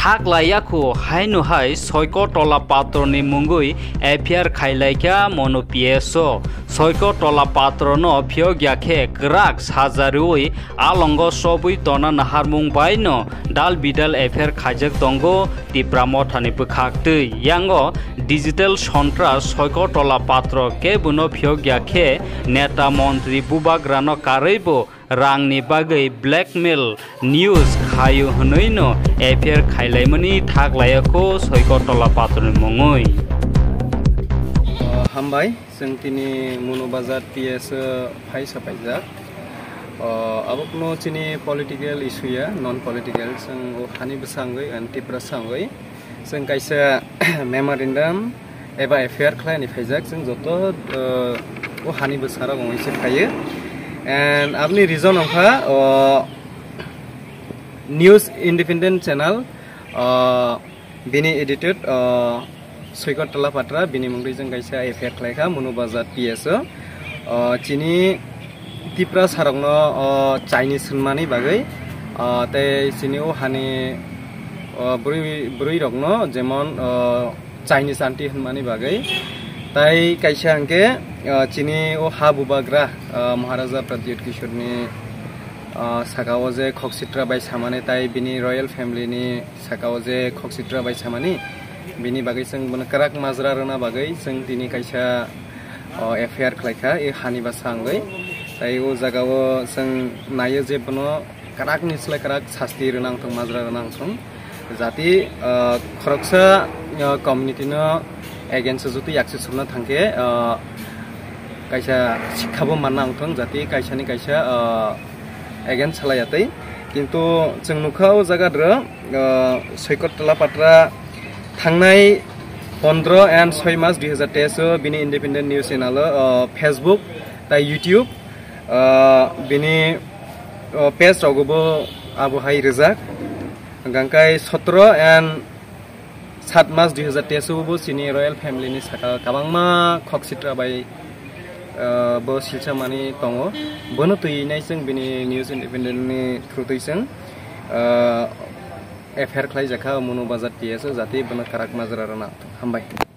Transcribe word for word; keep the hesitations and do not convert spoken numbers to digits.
Thak laiyakho haino hai Soiko Tola Patroni mungwi F I R khailaikha Monu P S o. Soiko Tola Patrono phiyokya khe kwrak saja rwui alongo sobwi tona naharmung baino dal bidal F I R khaijak tongo Tipra Mothani bwkhaktwi. Yango digital sontras Soiko Tola Patro kebono phiyokya khe neta montri bubagrano karwibo rangni bagwi blackmail news khaio hwnwino F I R khailaimani thak laiyakho Soiko Tola Patroni mungwi. O, hambai, chwng tini Monu Bazar P S o phai sapaijak. O, abo kuno chini political issue ya, non political, chwng o hani bwsangwi and Tiprasa wngwi. Chwng kaisa memorandum eba F I R khlaini phaijak, chwng joto, uh, o hani bwsarok wngwi se phaio. And aboni reason wngkha, uh, News Independent Channel, uh, bini edited, uh, Soikot Tola Patra, bini mungwi chwng kaisa F I R khlaikha, Monu Bazar P S o. Uh, chini Tipra sarokno, o, Chinese hwnmani bagwi, o, tei chini o hani, o, bwrwi, bwrwirokno jemon, o, Chinese aunty hwnmani bagwi. Tai kaisa hwnkhe, o, chini o ha bubagra, o, Maharaja Pradyut Kishorni, o, saka o je khoksitra bai samani tai bini royal family ni saka o je khoksitra bai samani, bini bagwi chwng bono kwrak majra rwna bagwi chwng tini kaisa, o, F I R khlaikha, e hani bwsangwi. Tai o jaga o chwng naio je bono kwrak ni slai kwrak sasti rwna wngthong, majra rwna wngthong. Jati, o, khoroksa, o, community no against o juti yaksi sumna thangkhe, o, kaisa sikha bo manna wngthong, jati kaisa ni kaisa, o, against salai atwi. Kintu chwng nukha o jaga dro, ah, Soikot Tola Patra thangnai pondro and soi mas dui hazar teis o bini Independent News Channel o, ah, Facebook tai YouTube, ah, bini, ah, page rogo bo abo hai rijak. Hwnkhe sotro and sat mas dui hazar teis o bo chini royal family ni saka kwbangma khoksitra bai, ah, bo silsa mani tongo. Bono twi nai chwng bini News Independent ni through twi chwng, ah, F I R khlai jakha Monu Bazar P S o, jati bono kwrak majra rwna. Hambai.